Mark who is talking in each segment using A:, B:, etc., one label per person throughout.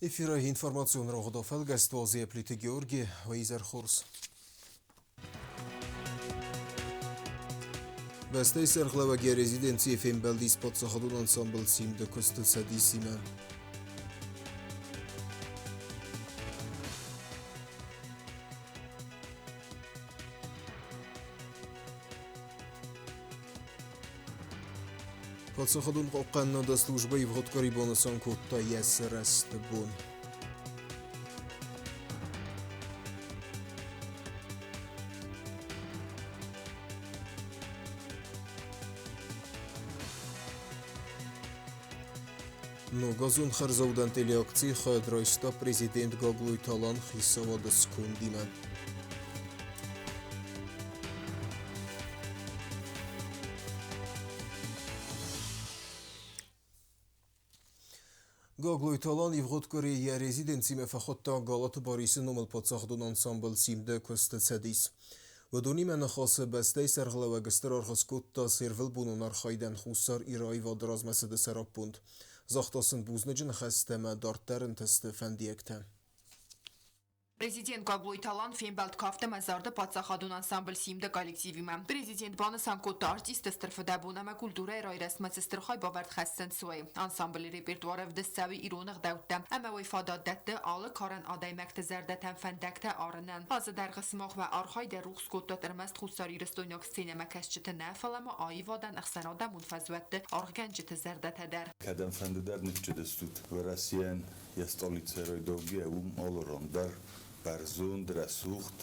A: Эфиры информацион раугъдо фӕлгӕст уалдзийӕ Плиты Георги, уӕ изӕр хорз. Бӕстӕйы сӕргълӕууӕг йӕ резиденцийы фембӕлдис паддзахадон ансамбль «Симд-ы» куысты цӕдисимӕ. Паддзахадон хъахъхъӕнынады службӕ ивгъуыд къуыри банысан кодта йӕ сырӕзты бон. Ногазон хӕрзаудӕн телеакцийы хайад райста президент Гаглойты Алан хицауады скондимӕ. Гаглойты Алан ивгъуыд къуыри йӕ резиденцимӕ фӕхуыдта Галаты Барисы номыл паддзахадон ансамбль «Симд-ы» куысты цӕдис. Уыдонимӕ ныхасы бӕстӕйы сӕргълӕууӕг стыр аргъ скодта се рвылбонон архайдӕн Хуссар Иры аивады размӕцыды сӕраппонд. Загъта сын бузныджы ныхӕстӕ ӕмӕ дарддӕр ӕнтысты фӕндиӕгтӕ.
B: Президент Гаглойты Алан фембӕлд кафт ӕмӕ зарды паддзахадон ансамбль «Симд-ы» коллективимӕ. Президент банысан кодта артисты стыр фыдӕбон ӕмӕ культурӕйы райрӕзтмӕ цы стыр хайбавӕрд хӕссынц, уый. Ансамблы репертуар ӕвдыст цӕуы ирон ӕгъдӕуттӕ ӕмӕ уый фадат дӕтты алы карӕн адӕймӕгты зӕрдӕтӕм фӕндӕгтӕ арынӕн. Азы дӕргъы сымах уӕ архайды рухс кодтат ӕрмӕст хуссарирыстойнаг сценӕмӕкӕсджыты нӕ, фӕлӕ ма аивадӕн ӕхсӕнадӕмон фӕзуӕтты аргъгӕнджыты зӕрдӕтӕ дӕр.
C: Кӕдӕмфӕнды дӕр ныфсджын Уӕрӕсейӕн йӕ столицӕ райдаугӕ уым алы ран дӕр бӕрзонд, рӕсугъд,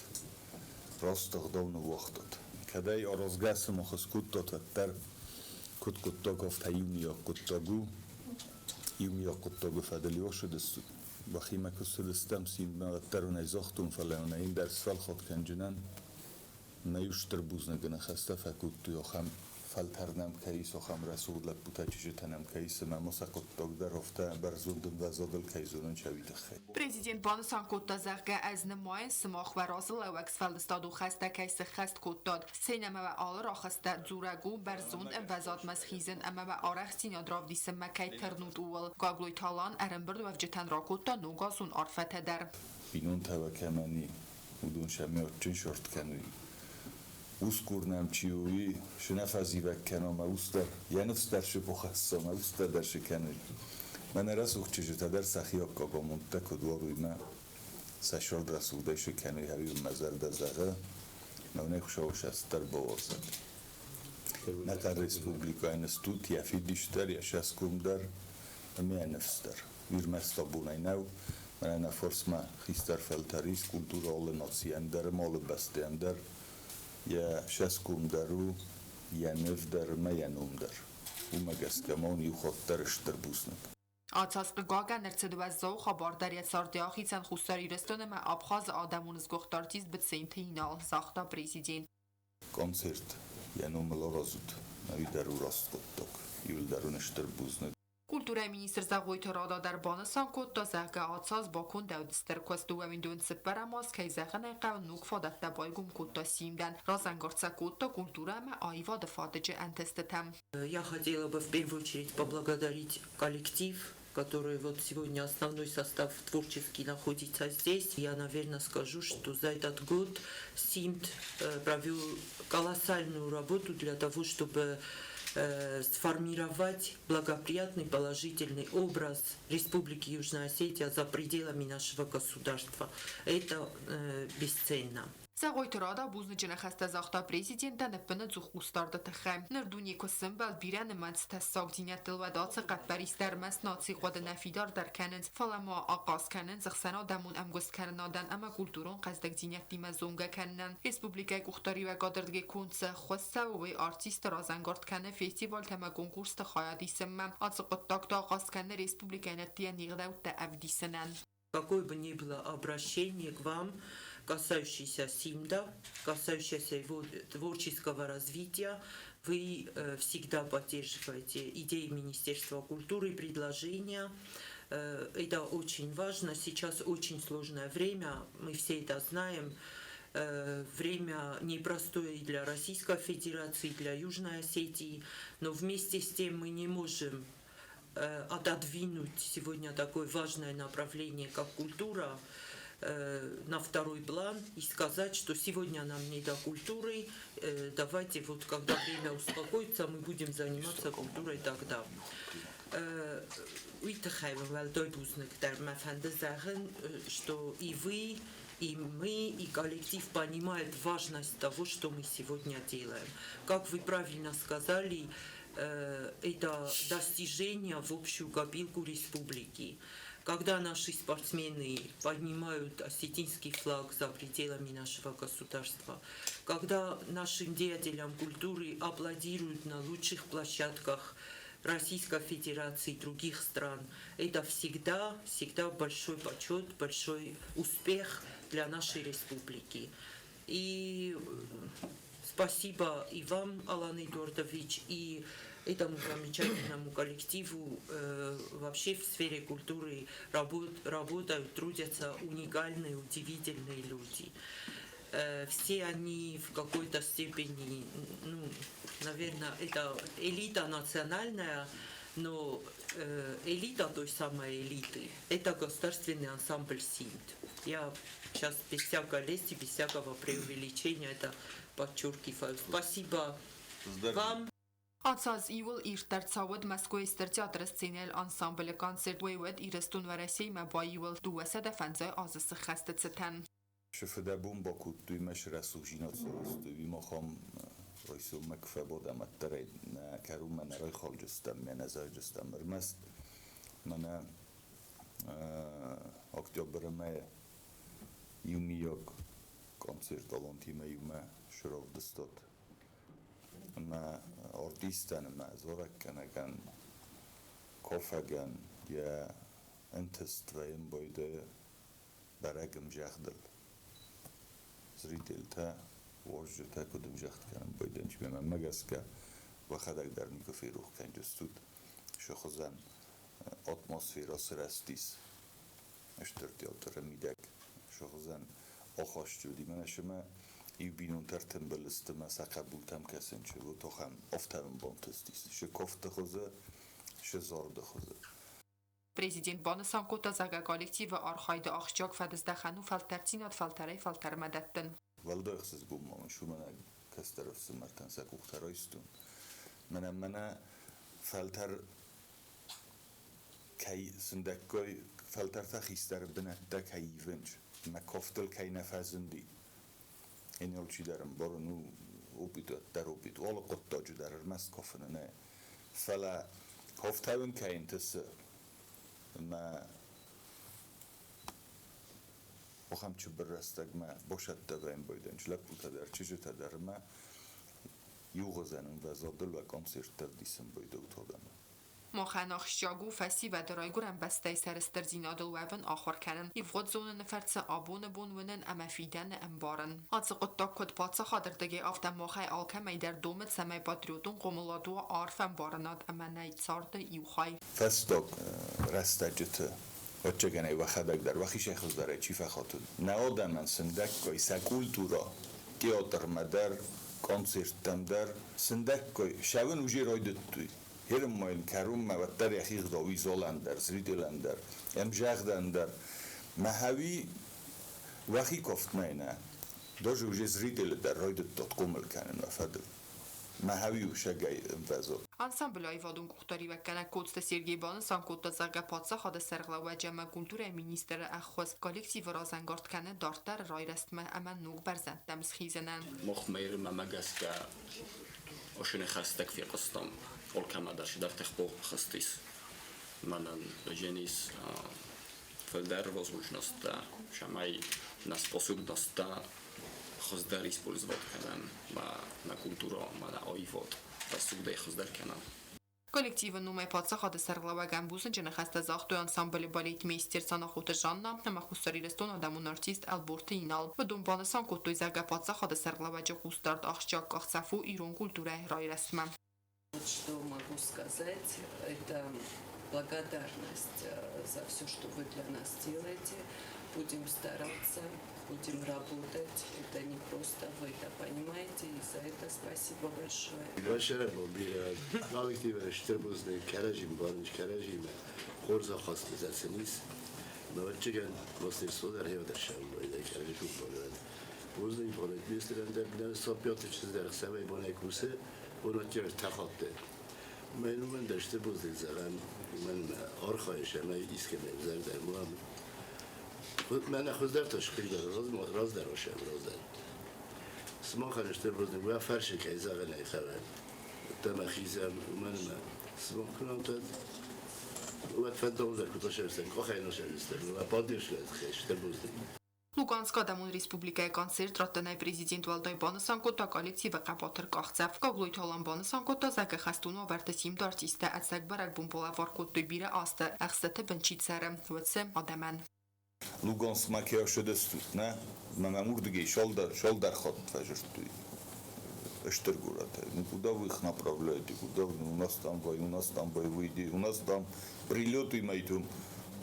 C: раст ӕгъдау ныууагътат. Кӕд ӕй аразгӕ сымах скодтат, уӕддӕр куыд хъуыддаг, афтӕ иумиаг хъуыддаг у. Иумиаг хъуыддагы фӕдыл иосыдыстут. Уӕхимӕ куы цыдыстӕм, цинмӕ, уӕддӕр уын ӕй загътон, фӕлӕ уын ӕй ӕндӕр сфӕлхатт кӕнджынӕн. Мӕ иу стыр бузныгы ныхӕстӕ фӕкодтой ахӕм фӕлтӕр нӕм кӕй ис, ахӕм рӕсугъд лӕппутӕ, чызджытӕ нӕм кӕй ис ӕмӕ ма сӕ хъуыддаг дӕр афтӕ бӕрзонд ӕмвӕзадыл кӕй зонынц, уый тыххӕй.
B: Президент банысан кодта, зӕгъгӕ, ӕз нымайын, сымах уӕ разылӕууӕг сфӕлдыстадон хӕстӕ кӕй сыххӕст кодтат. Сценӕмӕ уӕ алы рахӕстӕ дзурӕг у бӕрзонд ӕмвӕзадмӕ схизын ӕмӕ уӕ арӕхстдзинад равдисынмӕ кӕй тырнут, ууыл. Гаглойты Алан ӕрӕмбырдуӕвджытӕн ракодта ногазон арфӕтӕ дӕр.
C: Бинонтӕ уӕ кӕмӕн и, уыдон сӕ мӕрдджын сорт кӕной. Усгур нӕм чи у, уый шы нӕ фӕзивӕг кӕна мӕ ус дӕр, йӕ ныфс дӕр шы бахӕсса, мӕ ус дӕр шы кӕной. Мӕнӕ рӕсугъд чызджытӕ дӕр сӕхи аккаг амондтӕ куыд уаруй мӕ сӕ сорд рӕсугъдӕй шы кӕной, ӕви мӕ зӕрдӕ зӕгъы, мӕнӕй Хуыцауы сӕст дӕр бауадзӕд. Нӕ та республикӕйы ныстут йӕ фидис дӕр, йӕ сӕсгом дӕр ӕмӕ йӕ ныфс дӕр. Ӕрмӕст абонӕй нӕу, мӕнӕ нӕ фарсмӕ хистӕр фӕлтӕр ис, культурӕ алы нацийӕн дӕр ӕмӕ алы бӕстӕйӕн дӕр йӕ сӕсгом дӕр у, йӕ ныв дӕр ӕмӕ йӕ ном дӕр. Уымӕ гӕсгӕ ма уын иу хатт дӕр стыр бузныг.
B: Ацас хъыгагӕн ӕрцыд уӕззау хабар дӕр йӕ царды ахицӕн Хуссар Ирыстон ӕмӕ Абхазы адӕмон сгуыхт артист Быценты Инал, загъта президент.
C: Концерт йӕ номыл аразут, ӕви дӕр у раст хъуыддаг. Иуылдӕр уын стыр бузныг.
B: Культурӕйы министр Зӕгъойты Рада дӕр банысан кодта, зӕгъгӕ, ацы аз бакондӕуыд стыр куыст 24 аз, кӕй зӕгъын ӕй хъӕуы, ног фадӕттӕ байгом кодта Симдӕн, разӕнгард сӕ кодта культурӕ ӕмӕ аивады фадыджы ӕнтыстытӕм.
D: Я хотела бы в первую очередь поблагодарить коллектив, который вот сегодня основной состав творческий находится здесь. Я, наверное, скажу, что за этот год СИМТ провел колоссальную работу для того, чтобы сформировать благоприятный положительный образ Республики Южная Осетия за пределами нашего государства. Это бесценно.
B: Зӕгъойты Рада бузныджы ныхӕстӕ загъта президентӕн ӕппынӕдзух хъусдарды тыххӕй. Ныр дуне куы сӕмбӕлд бирӕ нымӕц тӕссагдзинӕдтыл, уӕд ацы хъӕппӕристӕ ӕрмӕст нацийы хъуыды нӕ фидардӕр кӕнынц, фӕлӕ ма ахъаз кӕнынц ӕхсӕнадӕмон ӕмгуысткӕнынадӕн ӕмӕ культурон хъӕздыгдзинӕдтимӕ зонгӕ кӕнынӕн. Республикӕйы къухдариуӕгады рдыгӕй конд цы ӕххуыс цӕуы, уый артисты разӕнгард кӕны фестивальтӕ ӕмӕ конкурсты хайад исынмӕ. Ацы хъуыддаг та ахъаз кӕны республикӕйы нӕдтыйӕн ӕгъдӕуттӕ ӕвдисынӕн.
D: Какое бы ни было обращение к вам, касающееся СИМДа, касающееся его творческого развития, вы всегда поддерживаете идеи Министерства культуры, предложения. Это очень важно. Сейчас очень сложное время, мы все это знаем. Время непростое и для Российской Федерации, и для Южной Осетии, но вместе с тем мы не можем отодвинуть сегодня такое важное направление, как культура, на второй план и сказать, что сегодня нам не до культуры, давайте вот когда время успокоится, мы будем заниматься культурой тогда. Уый тыххӕй уын уӕлдай бузныг дӕр мӕ фӕнды зӕгъын, что и вы, и мы, и коллектив понимает важность того, что мы сегодня делаем. Как вы правильно сказали, это достижение в общую копилку республики. Когда наши спортсмены поднимают осетинский флаг за пределами нашего государства, когда нашим деятелям культуры аплодируют на лучших площадках Российской Федерации и других стран, это всегда, всегда большой почет, большой успех для нашей республики. И спасибо и вам, Алан Эдуардович, и этому замечательному коллективу. Вообще в сфере культуры работают, трудятся уникальные, удивительные люди. Все они в какой-то степени, ну, наверное, это элита национальная, но элита той самой элиты – это государственный ансамбль «Симд». Я сейчас без всякой лести, без всякого преувеличения это подчеркиваю. Спасибо вам.
B: Ацы аз иууыл ирддӕр цау уыд Мӕскуыйы Стыр театры сценӕйыл ансамблы концерт. Уый уыд Ирыстон Уӕрӕсеимӕ баиуыл 205 азы сыххӕсты цытӕн.
C: Шы фыдӕбон бакодтой мӕ срӕсугъдзинад сарӕзтой. Уый махӕн райсоммӕ куы фӕбадӕм, ӕддӕрӕй нӕ кӕронмӕ нӕ райхалджыстӕм, нӕ нӕ зайджыстӕм. Ӕрмӕст мӕнӕ октябры мӕйы иумиаг концерт Алантимӕ иумӕ сравдыстат. Ӕмӕ артистӕн ӕмӕ зарӕггӕнӕгӕн, кафӕгӕн йӕ ӕнтыст вӕййын байдайы бӕрӕг ӕмзӕгъдыл. Зрительтӕ, уазджытӕ куыд ӕмзӕгъд кӕнын байдайынц, мӕнмӕ гӕсгӕ, уӕхӕдӕг дӕр никуы ферох кӕнджыстут, сӕ хуызӕн атмосферӕ сырӕзтис Стыр театры мидӕг, сӕ хуызӕн ахаст уыди. Мӕнӕ сымӕ иу бинонтӕ ӕртымбыл сты мӕ сӕ хъӕбултӕм кӕсын чи уыд, ахӕм афтӕ мын бантыстис. Сӕ кафты хуызы, сӕ зарды хуызы.
B: Президент банысан кодта, зӕгъгӕ, коллективы архайды ахсджиаг фӕдыздӕхӕн у фӕлтӕрддзинад фӕлтӕрӕй фӕлтӕрмӕ дӕттын.
C: Уӕлдай ӕхсызгон ма мын уымӕн кӕстӕр ӕфсымӕртӕн сӕ къухтӕ райстон. Мӕнӕ мӕнӕ фӕлтӕр кӕй сындӕггай фӕлтӕртӕ хистӕры бынӕттӕ кӕй ивынц, мӕ кафтыл кӕй нӕ фӕзынди. Ин алчидӕр ӕмбарын у опыт уӕддӕр опыт, алы хъуыддаджы дӕр ӕрмӕст кафыны нӕ, фӕлӕ кафтауын кӕй ӕнтысы ӕмӕ ахӕм цыбыр рӕстӕгмӕ басӕттӕ вӕййын байдайынц лӕппутӕ дӕр, чызджытӕ дӕр ӕмӕ иугъуызӕн ӕмвӕзадыл уӕ концерттӕ ӕвдисын байдайут адӕмӕн.
B: Махӕн ахсджиаг у фӕсивӕды райгуырӕн бӕстӕйы сӕрыстырдзинадыл уӕвын ахуыр кӕнын, ивгъуыд зоныны фӕрцы абоны бон уынын ӕмӕ фидӕны ӕмбарын. Ацы хъуыддаг куыд паддзахады рдыгӕй, афтӕ махӕй алкӕмӕй дӕр домы, цӕмӕй патриотон хъомылад уа арф ӕмбарынад ӕмӕ нӕ царды иу хай.
C: Фӕстаг рӕстӕджыты ӕвӕццӕгӕн ӕй уӕхӕдӕг дӕр уӕхицӕй хуыздӕрӕй чи фӕхатыд, нӕ адӕмӕн сындӕггай сӕ культурӕ театрмӕ дӕр, концерттӕм дӕр сындӕггай цӕуын уже райдыдтой. Ерын ма йын кӕронмӕ уӕддӕр йӕхи гъдауи золӕн дӕр, зрителӕн дӕр, ӕмзӕгъдӕн дӕр. Мӕ хӕуи уӕхи кафтмӕ нӕ, даже уже зрителы дӕр райдыдтат хъомыл кӕнын уӕ фӕдыл. Мӕ хӕуи усӕгӕй ӕмвӕзад.
B: Ансамблы аивадон къухдариуӕггӕнӕг Коцты Сергей банысан кодта, зӕгъгӕ, паддзахады сӕргълӕууӕджы ӕмӕ культурӕйы министры ӕххуыс коллективы разӕнгард кӕны дарддӕры райрӕзтмӕ ӕмӕ ног бӕрзӕндтӕм схизынӕн.
E: Мах мӕйрымӕ гӕсгӕ ошыны хӕстӕг фехъуыстам, алкӕмӕ дӕр чидӕртӕ хызтис. Мӕнӕн женис фылдӕр возможносттӕ, цӕмӕй нӕ способносттӕ хуыздӕр использовать кӕнӕм, ма нӕ культурӕ, ма нӕ аивад рӕсугъдӕй хуыздӕр кӕнӕм.
B: Коллективы номӕй паддзахады сӕргълӕууӕгӕн бузныджы ныхӕстӕ загътой ансамблы балетмейстер Санахъоты Жанна ӕмӕ Хуссар Ирыстоны адӕмон артист Ӕлборты Инал. Уыдон банысан кодтой, зӕгъгӕ, паддзахады сӕргълӕууӕджы хъусдард ахсджиаг къахдзӕф у ирон культурӕйы райрӕзтмӕ.
F: Вот что могу сказать, это благодарность за все, что вы для нас делаете. Будем стараться, будем работать. Это не просто, вы это понимаете, и за это спасибо большое.
G: Başarı bir коллектив штырбузны каражим барыш каражим хорза хастызасынис. Наваччыган мастер содар хевдершам бойда каражим болад. Бузны болад мистеренде бинен сапьотычыздар самай бонай кусе онотчер тахатты. Мен деште бузны заган мен архайша мен искеме зердер муам. Мен хоздар ташкил раз раз дарошам раз дар. سما خرشته بودیم و فرش که زغنه خبر تم خیزم من ما سما کنم تا و تفندم در کتا شرستن که خیلی شرستن و پادیش کرد خشته بودیم.
B: Լուգանսկ Адամուն Ռեսպուբլիկայի կանցլեր ռատտնայ պրեզիդենտ Վալդայ բանսան կոտա կոլեկտիվը կապատր կաղծավ։ Կոգլույթ հոլան բանսան կոտա զակը խաստունո վարտեսիմ դարտիստը ացակ բարակ բումպոլավар կոտտոй բիրը աստը ախսեթե բնչիցերը վցե ադաման։
C: Луганск макияшыдыстут, нӕ? Мӕ мурдыгей шалдар, шалдар хатт фӕзырдтой. Стыр горӕтӕй. Ну куда вы их направляете? Куда вы? У нас там бой, у нас там боевые действия, у нас там прилеты майтум.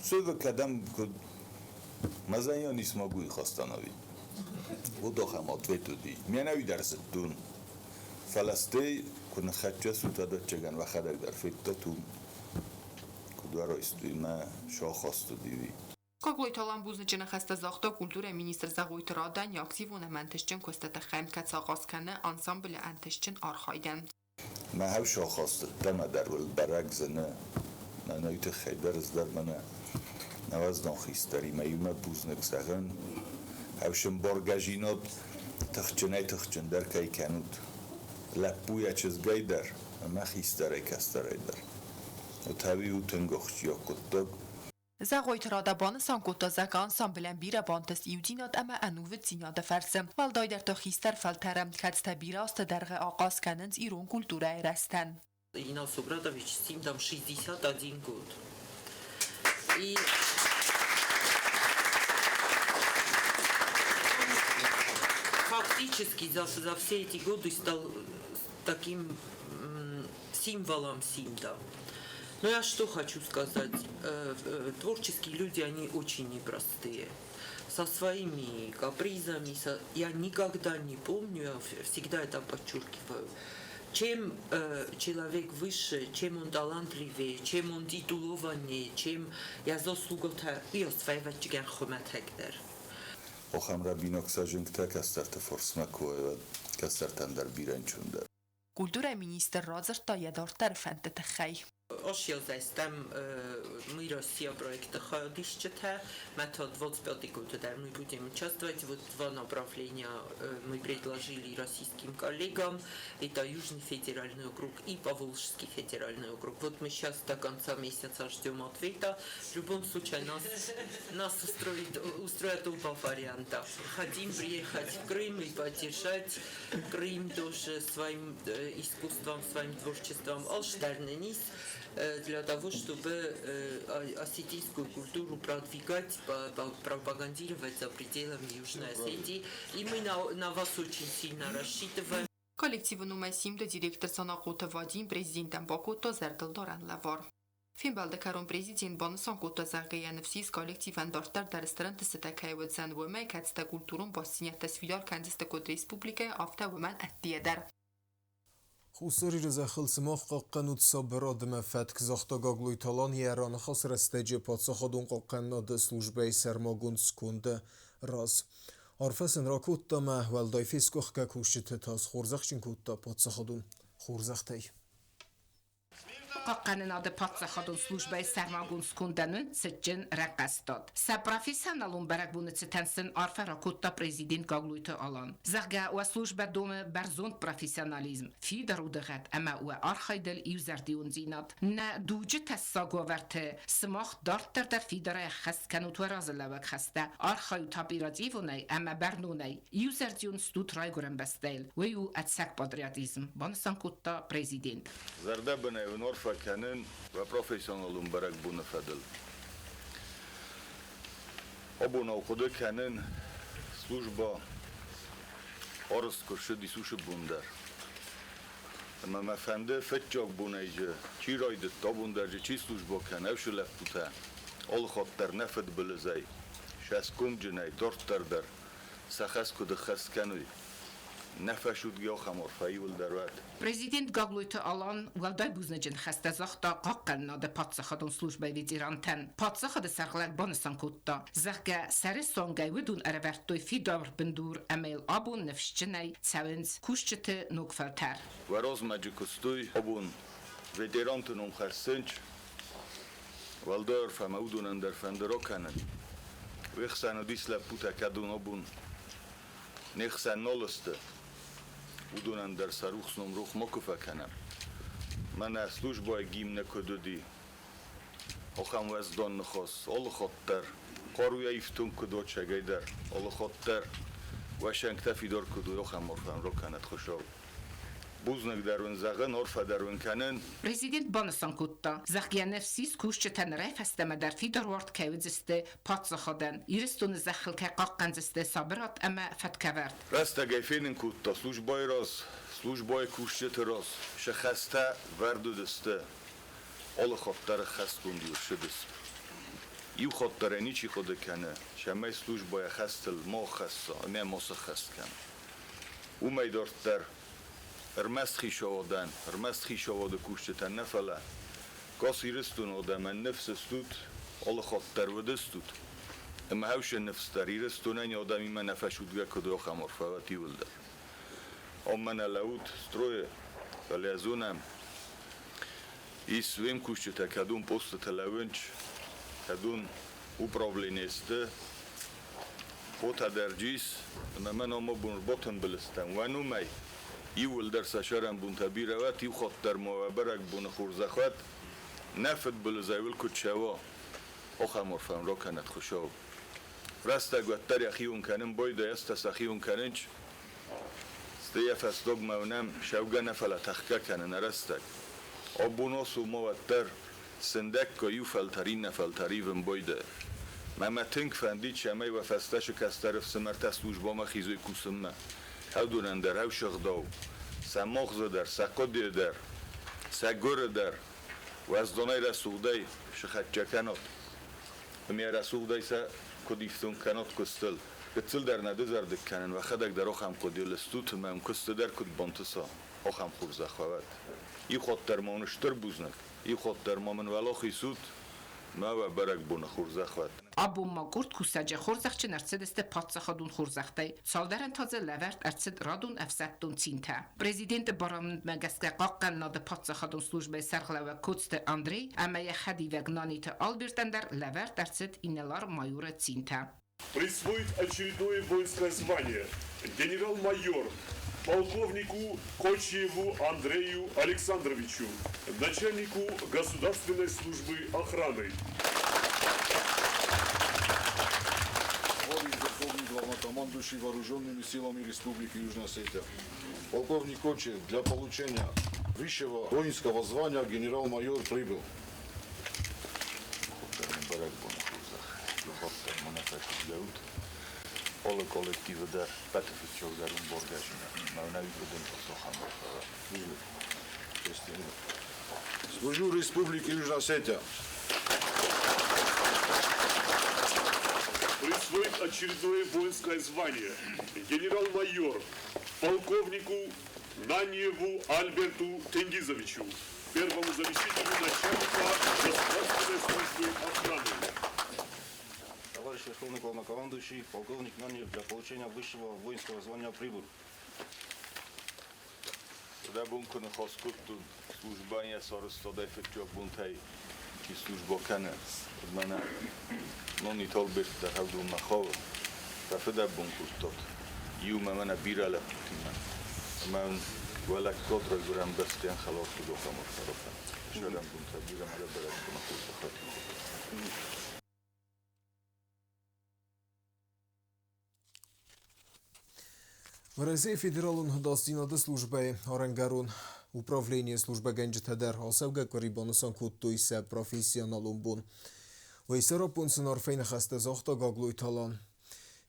C: Все вы когда я не смогу их остановить. Вот ахам ответуди. Меня видарсдун. Фаластей кун хачасу тадачаган вахадаг дар феттатум. Куда ройстуй ма шахасту диви.
B: Կոգլույթ հոլան բուզնը ճնխաստը զախտո կուլտուրա մինիստր զաղույթ ռադան յակտիվ ունեմ անտշճն կոստատխայմ կացաղասքանը անսամբլը անտշճն արխայդան։
C: Մա հավ շախաստ տամա դարվլ բարագզնը նանայթ խայդարս դար մնա նավազդան խիստարի մայումա բուզնը կսաղան հավշն բարգաժինոտ թխճնայ թխճն դար կայքանուտ լապույա չզգայդար մա խիստարայ կաստարայդար օթավի ու թնգողջ յոկոտտոկ
B: Զաղույթ ռադաբանը սանկոտազակ անսամբլեն բիրը բանտես իուդինատ ըմը անուվը ծինադը ֆարսը։ Վալդայդեր տոխիստեր ֆալթերը, քացթե բիրաստը դերղը աղասկանընց իրոն կուլտուրա երաստան։
D: Инал Сугратович Симдам 61 год. И фактически за все эти годы стал таким символом Симда. Но я что хочу сказать. Творческие люди, они очень непростые. Со своими капризами. Я никогда не помню, я всегда это подчеркиваю. Чем человек выше, чем он талантливее, чем он титулованнее, чем я заслугота, я своего хоматектер.
C: Охам рабинок саженкта кастарта форсмакуева кастартандар биренчундар.
B: Կուլտուրա մինիստր ռազրտա եդարտեր ֆենտը տխայ։
D: Ошьёзэстэм Мы Россия проекта Ходищете, метод 25 года мы будем участвовать. Вот два направления мы предложили российским коллегам. Это Южный федеральный округ и Поволжский федеральный округ. Вот мы сейчас до конца месяца ждем ответа. В любом случае нас устроят оба варианта. Хотим приехать в Крым и поддержать Крым тоже своим искусством, своим творчеством. Алштарненис для того, чтобы осетинскую культуру продвигать, пропагандировать за пределами Южной Осетии. И мы на вас очень сильно рассчитываем.
B: Կոլեկտիվը նումեսիմդը դիրեկտոր Սանաղութը Վադին պրեզիդենտան Բակոտո Զերդլդորան լավար։ Ֆիմբալդը կարոն պրեզիդենտ բանսան կոտա զաղգայանվսիս կոլեկտիվան դարտար դարստրան տստակայվծան վմայ կացտա կուլտուրուն բասինյատես ֆիդալ կանձստը կոտ ռեսպուբլիկայ ավտա վման ատտիեդար։
A: Խուսերի ռզախլ սմախ ყაყყენუთ საბრადმე ფეთք ზახტაგაგლუითალან იერანხას რესტეჯე პაცახადուն ყაყყენად სლუჟბეი სერმაგუნ სკუნდე რას. Արֆեսն რაკუტტამე ველდაიფის კუხკა კუშჩიტე თას ხორზახჩინ კუტტა პაცახადուն ხორზახტეი.
H: Хъахъхъӕнынады паддзахадон службӕйы сӕрмагонд скондӕн цытджын рӕнхъӕстад. Сӕ профессионалон бӕрӕгбоны цытӕн сын арфӕ ракодта президент Гаглойты Алан. Зӕгъгӕ, уӕ службӕ домы бӕрзонд профессионализм, фидар удыгъӕд ӕмӕ уӕ архайдыл иузӕрдиондзинад. Нӕ дуджы тӕссаг уавӕрты сымах дарддӕр дӕр фидарӕй ӕххӕст кӕнут уӕ разылӕууӕг хӕстӕ, архайут оперативонӕй ӕмӕ бӕрнонӕй, иузӕрдион стут райгуырӕн бӕстӕйыл. Уый у ӕцӕг патриотизм, банысан кодта президент.
C: Зӕрдӕбынӕй уын арфӕ кӕнын уӕ профессионалон бӕрӕгбоны фӕдыл. Абонау хъуыды кӕнын службӕ арызт куы ссыдис уыцы бон дӕр. Ӕмӕ мӕ фӕнды фыццаг бонӕй дзы чи райдыдта, абон дӕр дзы чи службӕ кӕны, уыцы лӕппутӕ алыхатт дӕр нӕ фыдбылызӕй сӕ Цӕсгомджынӕй дарддӕр дӕр сӕ хӕс куыд ӕххӕст кӕной, нӕ фӕцудгӕ ахӕм арфӕ иууылдӕр уӕд.
H: Президент Гаглойты Алан уӕлдай бузныджы ныхӕстӕ загъта Хъахъхъӕнынады паддзахадон службӕйы ветерантӕн. Паддзахады сӕргълӕг банысан кодта, зӕгъгӕ, сӕры цонгӕй уыдон ӕрӕвӕрдтой фидар бындур ӕмӕ йыл абон ныфсджынӕй цӕуынц кусджыты ног фӕлтӕр.
C: Уӕ размӕджы куыстой абон ветеранты ном хӕссынч, уӕлдай арфӕ ӕмӕ уыдонӕн дӕр фӕнды ракӕнын. Уе хсӕн уыдис лӕппутӕ, кӕдон абон не хсӕн нал сты, уыдонӕн дӕр сӕ рухс ном рох макуы фӕкӕнӕм. Мӕнӕ службӕйы гимны куыд уыди, ахӕм уӕздан ныхас алы хатт дӕр, хъаруйӕ ифтонг куыд уат сагӕй дӕр, алы хатт дӕр уӕ сӕнгтӕ фидар куыд уой, ахӕм арфӕн ракӕнӕд Хуыцау. Бузныг дӕр уын зӕгъын, арфӕ дӕр уын кӕнын.
H: Президент банысан кодта, зӕгъгӕ, ныфс кусджытӕн райфӕстӕмӕ дӕр фидар уарт кӕй уыдзысты паддзахадӕн, Ирыстоны зӕххыл кӕй хъахъхъӕндзысты сабырад ӕмӕ фӕткӕвӕрд.
C: Рӕстӕгӕй фенын кодта службӕйы раз, службӕйы кусджыты раз сӕ хӕстӕ вӕрд уыдысты, алы хатт дӕр ӕххӕстгонд-иу ссыдысты. Иу хатт дӕр ӕй ничи хъуыды кӕны, цӕмӕй службӕйы хӕстыл ма хӕсса ӕмӕ ма сӕххӕст кӕна. Уымӕй дарддӕр ӕрмӕст хицауадӕн, ӕрмӕст хицауады кусджытӕн нӕ, фӕлӕ гас Ирыстоны адӕмӕн ныфс стут, алы хатт дӕр уыдыстут. Ӕмӕ хӕусы ныфс дӕр Ирыстонӕн адӕмимӕ нӕ фӕцудгӕ куыд у, ахӕм арфӕ уӕд иууылдӕр. Ам мӕнӕ лӕуут стройы, фӕлӕ зонӕм, ис уе мкусджытӕ кӕдон постыты лӕууынч, кӕдон управление сты, Хотӕ дӕр джис, ӕмӕ мӕ номы бон ӕрбатымбыл стӕм. Уӕ номӕй иууылдӕр сӕ сӕрӕнбонтӕ бирӕ уӕт, иу хатт дӕр ма уӕ бӕрӕгбоны хорзӕх уӕд, нӕ фыдбылызӕй уыл куыд цӕуа, ахӕм арфӕ уын ракӕнӕд Хуыцау. Рӕстӕг уӕддӕр йӕхион кӕнын байдайы, ӕз та сӕхион кӕнынч. Стӕй йӕ фӕстагмӕ уынӕм, сӕугӕ нӕ, фӕлӕ тӕхгӕ кӕны нӕ рӕстӕг. Абон ацу ма уӕддӕр сындӕггай иу фӕлтӕр иннӕ фӕлтӕр ивын байдайы. Мӕ тынг фӕндид, цӕмӕй уӕ фӕстӕ цы кӕстӕр ӕфсымӕртӕ службӕмӕ хизой кусынмӕ. Уыдонӕн дӕр ӕвсыгъдау, сӕ магъзы дӕр, сӕ хъуыдыйы дӕр, сӕ гуыры дӕр уӕздонӕй рӕсугъдӕй сыхӕччӕ кӕнут. Ӕмӕ рӕсугъдӕй сӕ куыд ифтонг кӕнут куыстыл. Гыццыл дӕр нӕ дызӕрдыг кӕнын, уӕхӕдӕг дӕр ахӕм хъуыдыйыл стут ӕмӕ уын куысты дӕр куыд бантыса, ахӕм хорзӕх уӕ уӕд. Иу хатт дӕр ма уын стыр бузныг, иу хатт дӕр ма мын уӕлахиз ут, мӕ уӕ бӕрӕгбоны хорзӕх уӕд.
H: Абон ма къорд кусӕджы хорзӕхджын ӕрцыдысты паддзахадон хорзӕхтӕй, цалдӕрӕн та дзы лӕвӕрд ӕрцыд радон ӕфсӕддон цинтӕ. Президенты барамындмӕ гӕсгӕ хъахъхъӕнынады паддзахадон службӕйы сӕргълӕууӕг Коцты Андрей ӕмӕ йӕ хӕдивӕг Наниты Альбертӕн дӕр лӕвӕрд ӕрцыд инӕлар-майоры цинтӕ.
I: Присвоить очередное воинское звание генерал-майор полковнику Кочиеву Андрею Александровичу, начальнику Государственной службы охраны.
J: Товарищ Верховный Главнокомандующий Вооруженными силами Республики Южная Осетия. Полковник Кочиев для получения высшего воинского звания генерал-майор прибыл.
C: Бӕрӕгбоны хорзӕх. Иу хатт дӕр ма нӕ фӕцудгӕ ут. Алы коллективы дӕр пӕты фыццаг дӕр уым боргӕджын. Мӕнӕ уый ахӕм арфӕ.
J: Служу Республике Южная Осетия.
I: Присвоить очередное воинское звание генерал-майор полковнику Наниеву Альберту Тенгизовичу, первому заместителю начальника Государственной службы охраны.
K: Товарищ Верховный Главнокомандующий, полковник Наниев для получения высшего воинского звания прибыл.
C: Фыдӕбон куы ныхас кодтон службӕйӕн йӕ сарӕзтадӕй фыццаг бонтӕй чи службӕ кӕны, уӕд мӕнӕ Нониты Альберт дӕр уыдонмӕ хауы. Сӕ фыдӕбон кодтат иумӕ мӕнӕ бирӕ лӕппутимӕ. Ӕмӕ уын уӕ лӕггад райгуырӕн бӕстӕйӕн хӕлар куыд ахӕм арфӕ ракӕн. Сӕрӕнбонтӕ бирӕ мӕ бӕрӕгбоны хорзӕх уӕд.
A: Уӕрӕсейы Федералон ӕдасдзинады службӕйы арӕнгӕрон управленийы службӕгӕнджытӕ дӕр ацӕугӕ къуыри банысан кодтой сӕ профессионалон бон. Уый сӕраппонд сын арфӕйы ныхӕстӕ загъта Гаглойты Алан.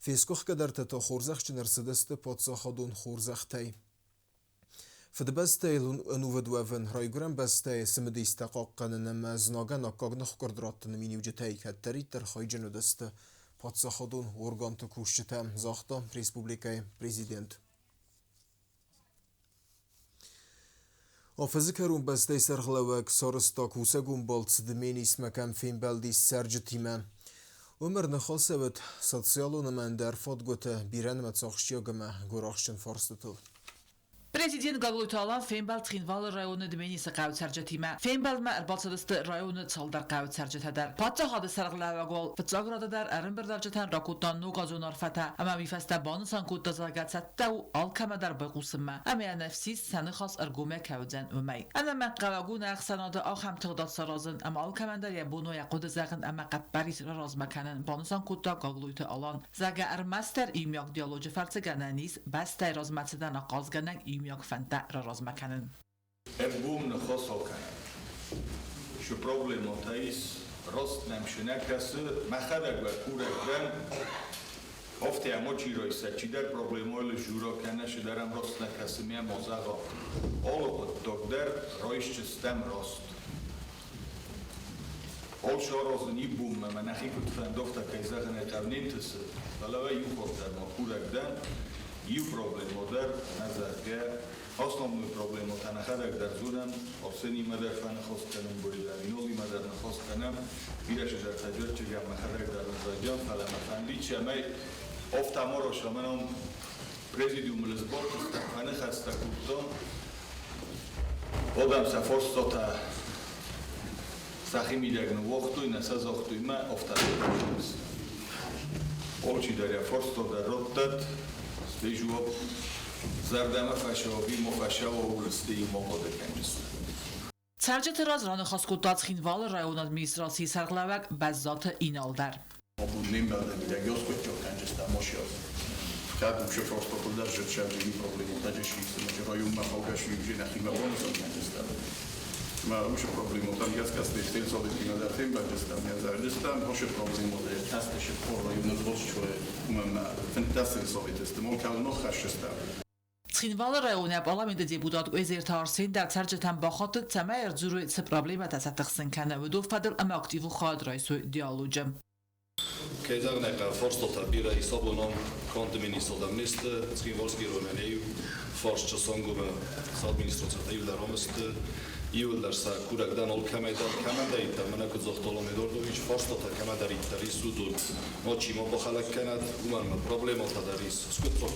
A: Фесгуыхгӕдӕртӕ та хорзӕхджын ӕрцыдысты паддзахадон хорзӕхтӕй. Фыдыбӕстӕйыл ӕнувыд уӕвын, райгуырӕн бӕстӕйы цымыдистӕ хъахъхъӕнын ӕмӕ знагӕн аккаг ныхкъуырд раттыны миниуджытӕй кӕддӕриддӕр хайджын уыдысты. паддзахадон органты кусджытӕ, загъта республикӕйы президент. Афӕдзы кӕрон бӕстӕйы сӕргълӕууӕг сарӕзта кусӕгон балц Дменисмӕ, кӕм фембӕлдис цӕрджытимӕ. Уым ӕрныхасӕуыд социалон ӕмӕ ӕндӕр фадгуыты бирӕнымӕц ахсджиаг ӕмӕ гуырахстджын фарстытыл.
L: Президент Гаглойты Алан фембӕлд Цхинвалы районы Дменисы хъӕуы цӕрджытимӕ. Фембӕлдмӕ ӕрбацыдысты районы цалдӕр хъӕуы цӕрджытӕ дӕр. Паддзахады сӕргълӕууӕг уал фыццаг рады дӕр ӕрӕмбырдуӕвджытӕн ракодта ногазон арфӕтӕ ӕмӕ уый фӕстӕ банысан кодта, зӕгъгӕ, цӕттӕ у алкӕмӕ дӕр байхъусынмӕ ӕмӕ йӕ ныфс ис, сӕ ныхас ӕргомӕй кӕуыдзӕн, уымӕй. Ӕнӕмӕнгхъӕуӕг у нӕ ӕхсӕнады ахӕм тыгъдад саразын ӕмӕ алкӕмӕн дӕр йӕ бон у йӕ хъуыды зӕгъын ӕмӕ хъӕппӕрис раразмӕ кӕнын, банысан кодта Гаглойты Алан. Зӕгъгӕ, ӕрмӕстдӕр иумиаг диалоджы фӕрцы гӕнӕн ис бӕстӕйы размӕцыдӕн ахъазгӕнӕг иумиаг фӕндтӕ раразмӕ кӕнын.
C: Ӕргом ныхас акӕнӕм. Цы проблемӕтӕ ис, раст нӕм цы нӕ кӕсы, мӕхӕдӕг уӕ курӕг дӕн, афтӕ ма чи райса, чидӕр проблемӕйыл сдзура кӕнӕ цыдӕр ӕм раст нӕ кӕсы, ме ма зӕгъа. Алы хъуыддаг дӕр райсдзыстӕм раст. Алцы аразын иу бонмӕ мӕ нӕхи куыд фӕнды, афтӕ кӕй зӕгъын ӕй хъӕуы, не нтысы, фӕлӕ уӕ иу хатт дӕр ма курӕг дӕн, иу проблемӕ дӕр, нӕ зӕгъгӕ, Основной проблемӕтӕ нӕхӕдӕг дӕр зонӕм, Арсенимӕ дӕр фӕныхас кӕнӕм, Бориламинолимӕ дӕр ныхас кӕнӕм, бирӕ чидӕртӕ Джерчигӕн мӕхӕдӕг дӕр ныззайдзӕн, фӕлӕ мӕ фӕндид, цӕмӕй афтӕ ма росӕмӕнон президиумыл сбадтыстӕм, фӕныхӕстӕ кодтам, адӕм сӕ фарстатӕ сӕхи мидӕг ныууагътой, нӕ сӕ загътой мӕ, афтӕ кӕнынц. Алчидӕр йӕ фарста дӕр раттӕд, стӕй жуап зӕрдӕмӕ фӕсӕуа, ма фӕсӕуа, ууыл стӕй ма хъуыды кӕнджысты.
L: Цӕрджыты раз раныхас кодта Цхинвалы районы администрацийы сӕргълӕууӕг Бӕззаты Инал дӕр.
M: Абон не мбӕлдӕм мидӕг ёскъуыддзаг машиаз. Кӕд уыцы фарстатыл дӕр зыд проблемӕтӕ ӕмӕ районмӕ хаугӕ нӕхимӕ банысан кӕндзыстӕм. Ӕмӕ уыцы проблемӕтӕм гӕсгӕ сельсоветимӕ дӕр фембӕлдыстӕм, ӕрдыстӕм уыцы проблемӕтӕ кӕстысы районы уымӕн 15 сельсоветы молкал ноххӕссыстӕм.
L: Цхинвалы районы парламенты депутат Къуезерты Арсен дӕр цӕрджытӕм бахатыд, цӕмӕй ӕрдзурой, цы проблемӕтӕ сӕ тыхсын кӕны, уыдон фӕдыл ӕмӕ активон хайад райсой диалоджы.
N: Кӕй зӕгъын ӕй хъӕуы, фарстатӕ бирӕ ис абон ам канд министрадӕм не сты, Цхинвальский районӕн иу фарст Часангомы цы администрацитӕ иуылдӕр ам сты, иуылдӕр сӕ курӕг дӕн алкӕмӕй дӕр, кӕмӕндӕриддӕр, мӕнӕ куыд загъта Алан Эдуардович, фарстатӕ кӕмӕдӕриддӕр ис, уыдон мачи ма бахӕлӕг кӕнӕд, уымӕн ӕмӕ проблемӕтӕ дӕр ис, скъуыддзаг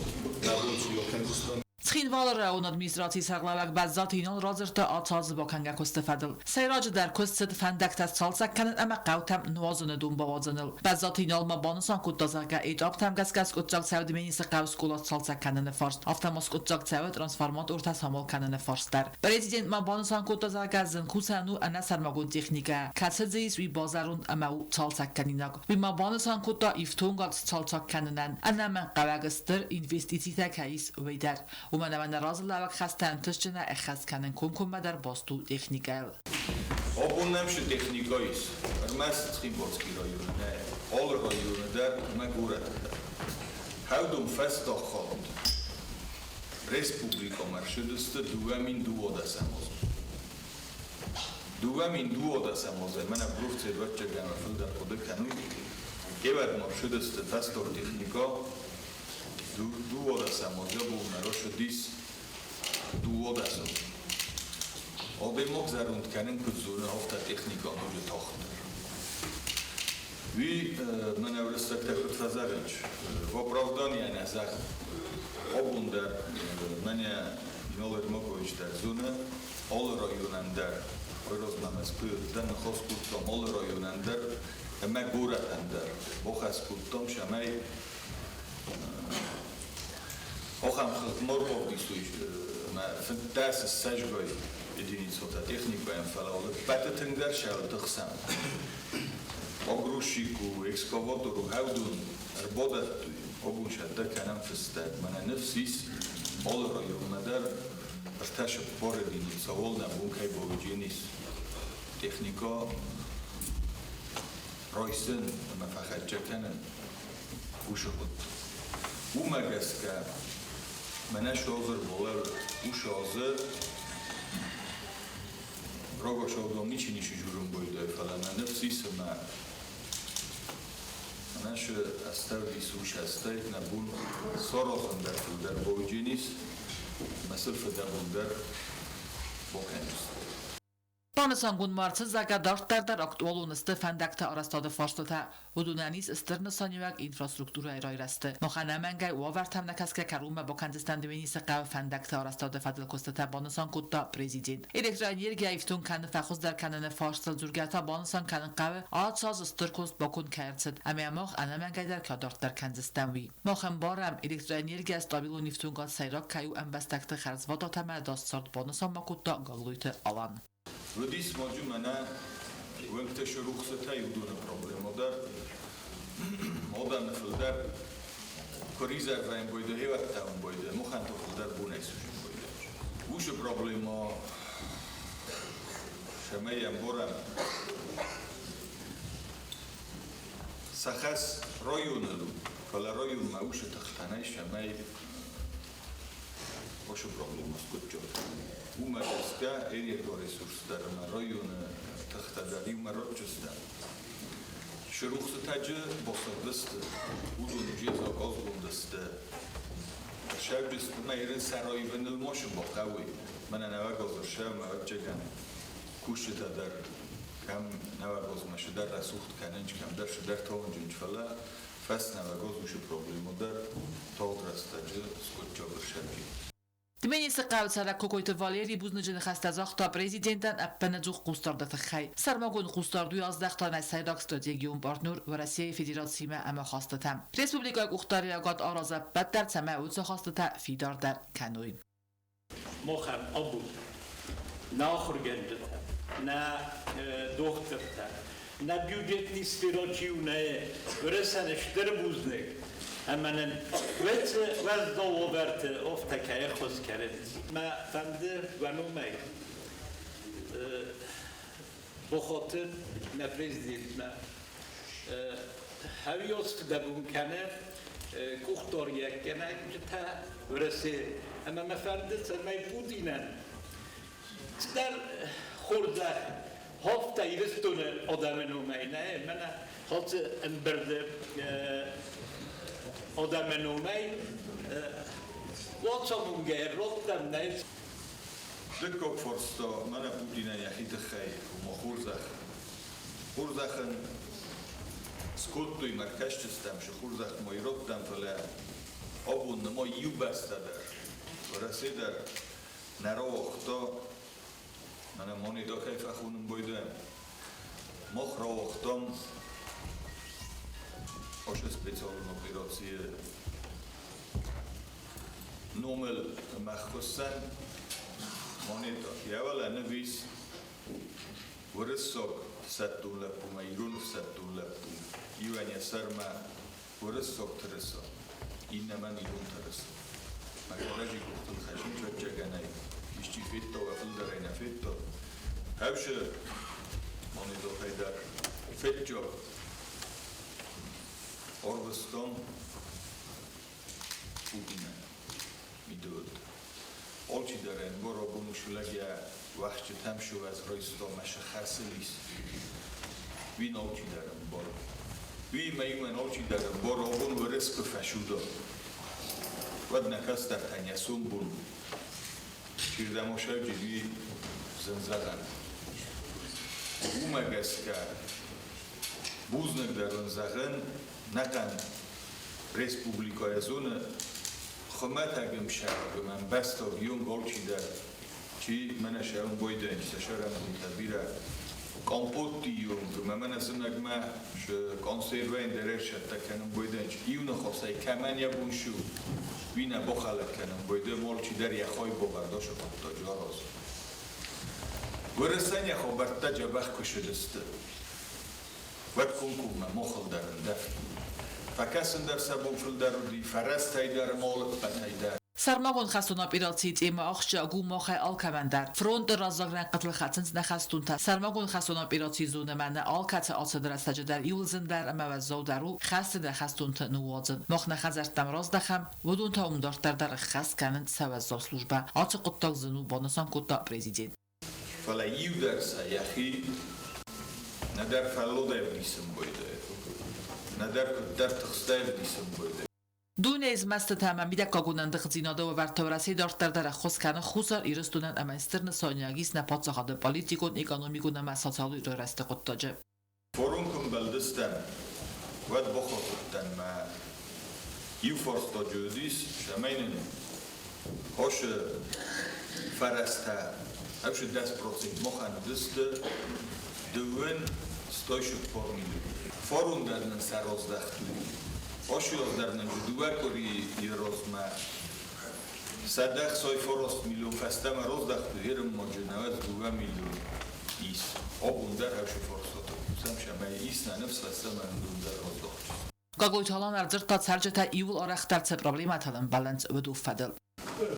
N: нӕ бон цы у акӕндзыстӕм.
L: Цхинвалы районы администрацийы сӕргълӕууӕг Бӕззаты Инал радзырдта ацы бакӕнгӕ куысты фӕдыл. Сӕйраджыдӕр куыст цыд фӕндӕгтӕ сцалцӕг кӕнын ӕмӕ хъӕутӕм нуазыны дон бауадзыныл. Бӕззаты Инал ма банысан кодта, зӕгъгӕ, этаптӕм гӕсгӕ скъуыддзаг цӕуы Дменисы хъӕуы скъола сцалцӕг кӕныны фарст, афтӕ ма скъуыддзаг цӕуы трансформатортӕ самал кӕныны фарст дӕр. Президент ма банысан кодта, зӕгъгӕ, зын кусӕн у ӕнӕ сӕрмагонд техникӕ, кӕцы дзы ис, уый базӕронд ӕмӕ у цалцӕгкӕнинаг. Уый ма банысан кодта ифтонгад сцалцӕг кӕнынӕн ӕнӕмӕнгхъӕуӕг стыр инвестицитӕ кӕй ис, уый дӕр. Уымӕн ӕмӕ нӕ разылӕууӕг хӕстӕ ӕнтыстджынӕй ӕххӕст кӕнын комкоммӕдӕр баст у техникӕйыл.
C: Абон нӕм цы техникӕ ис, ӕрмӕст Цхинвальский районы нӕ, алы районы дӕр ӕмӕ горӕты дӕр. Хӕвдон фӕстаг хатт республикӕмӕ ссыдысты 2012 азы. 2012 азы мӕнӕ Бруфцед вӕччӕгӕн фылдӕр хъуыды кӕнуй, кевӕд ма ссыдысты фӕстаг техникӕ 12 азы бонмӕ рацыдис 12 азы. Адӕймаг зӕронд кӕнын куыд зоны, афтӕ техникӕ ноджы тагъддӕр. Уый мӕнӕ уырыссӕгтӕ куыд фӕзӕгъынц, в оправдание нӕ зӕгъын. Абон дӕр мӕнӕ Инал Ермакович дӕр зоны, алы районӕн дӕр, айразмӕ Мӕскуыйы уыдтӕн, ныхас кодтам алы районӕн дӕр ӕмӕ горӕтӕн дӕр. Бахӕс кодтам, цӕмӕй ахӕм хыгъд ма равдисой ӕмӕ 15 ссӕдзгай единицӕтӕ техникӕйӕн, фӕлӕ ӕппӕты тынгдӕр сӕ хсӕн. Погрузчик у, экскаватор у, хӕвдун ӕрбадӕттой, абон сӕттӕ кӕнӕм фыстӕг. Мӕнӕ ныфс ис алы районмӕ дӕр 34 единицӕуыл нӕ бон кӕй бауыдзӕнис техникӕ райсын ӕмӕ фӕхӕццӕ кӕнын уыцы хъуыддаг. Уымӕ гӕсгӕ мӕнӕ созыр болӕр уыцы азы рагацаудон ничи ницы журын бойдай, фӕлӕ мӕ ныфс ис ӕмӕ Мӕнӕ шы астӕу исушастӕй нӕ бон саразын дӕр фылдӕр баудженис, мӕ сыл фыдӕбон дӕр бакӕнджысты.
L: Банысангонд ма ӕрцыд, зӕгъгӕ, дарддӕр дӕр актуалон сты фӕндӕгты арӕзтады фарстатӕ. Уыдонӕн ис стыр нысаниуӕг инфраструктурӕйы райрӕзты. Мах ӕнӕмӕнгӕй уавӕртӕм нӕкӕсгӕ кӕронмӕ бакӕндзыстӕм Дменисы хъӕуы фӕндӕгты арӕзтады фӕдыл куыстытӕ, банысан кодта президент. Электроэнергийӕ ифтонг кӕнын фӕхуыздӕр кӕныны фарстыл дзургӕ та банысан кӕнын хъӕуы, ацы аз стыр куыст баконд кӕй ӕрцыд, ӕмӕ мах ӕнӕмӕнгӕй дӕр кӕй адарддӕр кӕндзыстӕм, уый. Мах ӕмбарӕм, электроэнергийӕ стабилон ифтонгад сӕйраг кӕй у ӕмбӕстӕгты хӕрзвадат ӕмӕ ӕдас цард, банысан ма кодта Гаглойты Алан.
C: Уыдис ноджы мӕнӕ уӕнгтӕ срухсытӕй уыдоны проблемӕ дӕр. Адӕмы фылдӕр куы резервӕйын бойдӕ, хевӕрдтӕ бойдӕ, мухӕнты фылдӕр бонӕй сусин бойдӕ. Уыцы проблемӕ цӕмӕй ӕмбарӕм, сӕ хӕс районыл у, фӕлӕ районмӕ уыцы тыхтӕ нӕй, цӕмӕй уыцы проблемӕ скъуыдджаг. Уымӕ гӕсгӕ энергоресурс дӕр ӕмӕ районы тыхтӕ дӕр иумӕ ратджыстӕм. Срухсытӕджы басыгъдысты, уыдон джезаг азгондысты. Сӕвджысты мӕ ирын сӕ раивыныл ма шы бахъӕуой. Мӕнӕ нӕуӕгазы сӕ ӕвӕццӕгӕн кусджытӕ дӕр кӕм нӕуӕгазмӕ шыдӕр рӕсугъд кӕнынч, кӕмдӕр шыдӕр тауынджынч, фӕлӕ фӕснӕуӕгаз уыцы проблемӕ дӕр тагъд рӕстӕджы скъуыдджаг ӕрсӕвджи.
L: Дменисы хъӕуы цӕрӕг Кокойты Валери бузныджы ныхӕстӕ загъта президентӕн ӕппынӕдзух хъусдарды тыххӕй. Сӕрмагонд хъусдард уый аздӕхта нӕ сӕйраг стратегион партнер Уӕрӕсейы Федерациимӕ ӕмахастытӕм. Республикӕйы къухдариуӕгад аразы ӕппӕт дӕр, цӕмӕй уыцы ахастытӕ фидардӕр кӕной.
O: Махӕн абон нӕ ахуыргӕнджытӕ, нӕ дохтыртӕ, нӕ бюджетный сфера чи у, нӕ Уӕрӕсӕн стыр бузныг, ӕмӕ нын уыцы уӕззау уавӕрты афтӕ кӕй ӕххуыс кӕнынц. Мӕ фӕнды уӕ номӕй бахатын нӕ президентмӕ. Хӕуиос фыдӕбон кӕны къухдариуӕггӕнӕджытӕ Уӕрӕсе, ӕмӕ мӕ фӕнды, цӕмӕй Путинӕн цыдӕр хорзӕх хафта Ирыстоны адӕмы номӕй, нӕ, мӕнӕ ацы ӕмбырды адӕмы номӕй уацамонгӕ раттӕм, нӕ.
C: Дыккаг фарста мӕнӕ Путинӕн йӕхи тыххӕй, ома хорзӕх. Хорзӕхӕн скодтой мӕ кӕсджытӕм, шы хорзӕх ма ирӕттӕм, фӕлӕ абон нымай иу бӕстӕ дӕр, Уӕрӕсе дӕр нӕ рауагъта, мӕнӕ монетӕ кӕй фӕхонын байдайӕм. Мах рауагътам ашы специалон операцийы номыл ӕмӕ ӕххуысӕн монетӕ. Йӕ уӕлӕ ныв ис уырыссаг ӕфсӕддон лӕппу ӕмӕ ирон ӕфсӕддон лӕппу. Иуӕн йӕ сӕрмӕ уырыссаг тырыса, иннӕмӕн ирон тырыса. Мӕ кӕрӕдзи къухтыл хӕссын чӕччӕгӕнӕй исчи федта, уӕ фылдӕрӕй нӕ федта. Хӕвсы монетӕтӕй дӕр федта арвыстам Путинӕн идőt. Алчидӕр ӕмбар абон уышы лӕг йӕ уӕхсчытӕм сывӕдз райста мӕ шы хӕсыл ис. Уый алчидӕр ӕмбары. Уыимӕ иумӕ алчидӕр ӕмбары, абон Уӕрӕс куы фӕсуда, уӕд нӕ кӕстӕртӕн йӕ сомбон чирдӕм осӕвджи уый зын зӕгъӕн. Уымӕ гӕсгӕ бузныг дӕр ын зӕгъын, нӕхъӕн республикӕйы зоны хуымӕтӕг ӕмсӕргы ӕмбӕстаг иунг алчидӕр, чи мӕнӕ сӕрын бойдӕн, сӕ сӕрӕнбонтӕ бирӕ компотты иунг, ӕмӕ мӕнӕ зымӕгмӕ консервӕйын дӕр ӕрсӕттӕ кӕнын бойдӕн, иу ныхасӕй кӕмӕн йӕ бон шы у, уый нӕ бахӕлӕг кӕнын бойдӕ, алчидӕр йӕ хай бавӕрда шы хъуыддаджы аразы. Уырысӕн йӕ хабӕрттӕ дзӕбӕх куы сыдысты, уӕд комкоммӕ махыл дӕр ӕндӕвта. Фӕкӕсын дӕр сӕ бон фылдӕр уыди, фӕрӕзтӕй дӕр ӕмӕ алыппӕтӕй дӕр.
L: Сӕрмагонд хӕстон операцийы темӕ ахсджиаг у махӕй алкӕмӕн дӕр. Фронты раззаг рӕнхъытыл хӕцынц нӕ хӕстонтӕ. Сӕрмагонд хӕстон операцийы зонӕмӕ нӕ алкӕцы ацыды рӕстӕджы дӕр иуыл зындӕр ӕмӕ уӕззаудӕр у хӕсты нӕ хӕстонты ныууадзын. Мах нӕ хӕдзӕрттӕм раздӕхӕм, уыдон та уым дарддӕр дӕр ӕххӕст кӕнынц сӕ уӕззау службӕ. Ацы хъуыддаг зын у, банысан кодта президент.
C: Фӕлӕ иу дӕр сӕ йӕхи нӕдӕр фӕллодӕй ӕвдисын байдайы. Нӕдӕр куыддӕр тыхстӕй ӕвдисын бойдӕ.
L: Дунейы змӕстытӕ ӕмӕ мидӕггагон ӕндыгъддзинады уавӕрты Уӕрӕсе дарддӕр дӕр ӕххуыс кӕны Хуссар Ирыстонӕн ӕмӕ стыр нысаниуӕг ис нӕ паддзахады политикон, экономикон ӕмӕ социалон райрӕзты хъуыддаджы.
C: Форум куы мбӕлдыстӕм, уӕд бахатыдтӕн мӕ иу фарстаджы уыдис, цӕмӕй нын хосы фӕрӕзтӕ ӕвзы 10% махӕн уыдысты дыууын 140 миллион. Форум дӕр нын сӕ раздӕхтой. Ошиоз дӕр нын дыууӕ къуырийы размӕ 169 миллион фӕстӕмӕ раздӕхтой, ерынмаджы 92 миллион ис. Абон дӕр хӕсы фарстатыл кусӕм, цӕмӕй ис нӕ ныфс фӕстӕмӕ ӕндон дӕр раздӕхджы.
L: Гаглойты Алан ӕрдзырдта цӕрджытӕ иууыл арӕхдӕр цы проблемӕтыл ӕмбӕлынц, уыдон фӕдыл.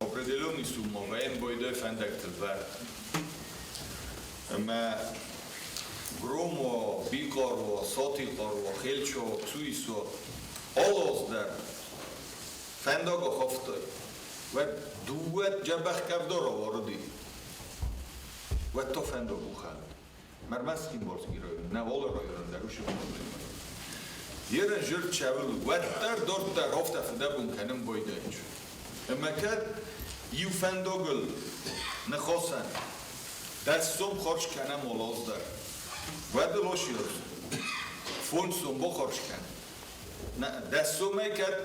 C: Определенный сумма вӕййын бойдой фӕндӕгтыл вӕрд. Ӕмӕ Громо, Бикъоро, Сотикъоро, Хелчо, Ксуисо алы аз дӕр фӕндаг ахафтой. Уӕд дыууӕ дзӕбӕх къӕвда рауарыди. Уӕд та фӕндаг ухӕлд. Мӕрмӕскинборский район, нӕ алы районӕн дӕр уыцы проблемӕ. Ерын зырд чӕвыл уӕддӕр дарддӕр афтӕ фыдӕбон кӕнын байдайынц. Ӕмӕ кӕд иу фӕндагыл ныхасӕн 10 сом харж кӕнӕм алы аз дӕр, уӕд ыл асирыс 5 сом бахарж кӕн. 10 сомӕй кӕд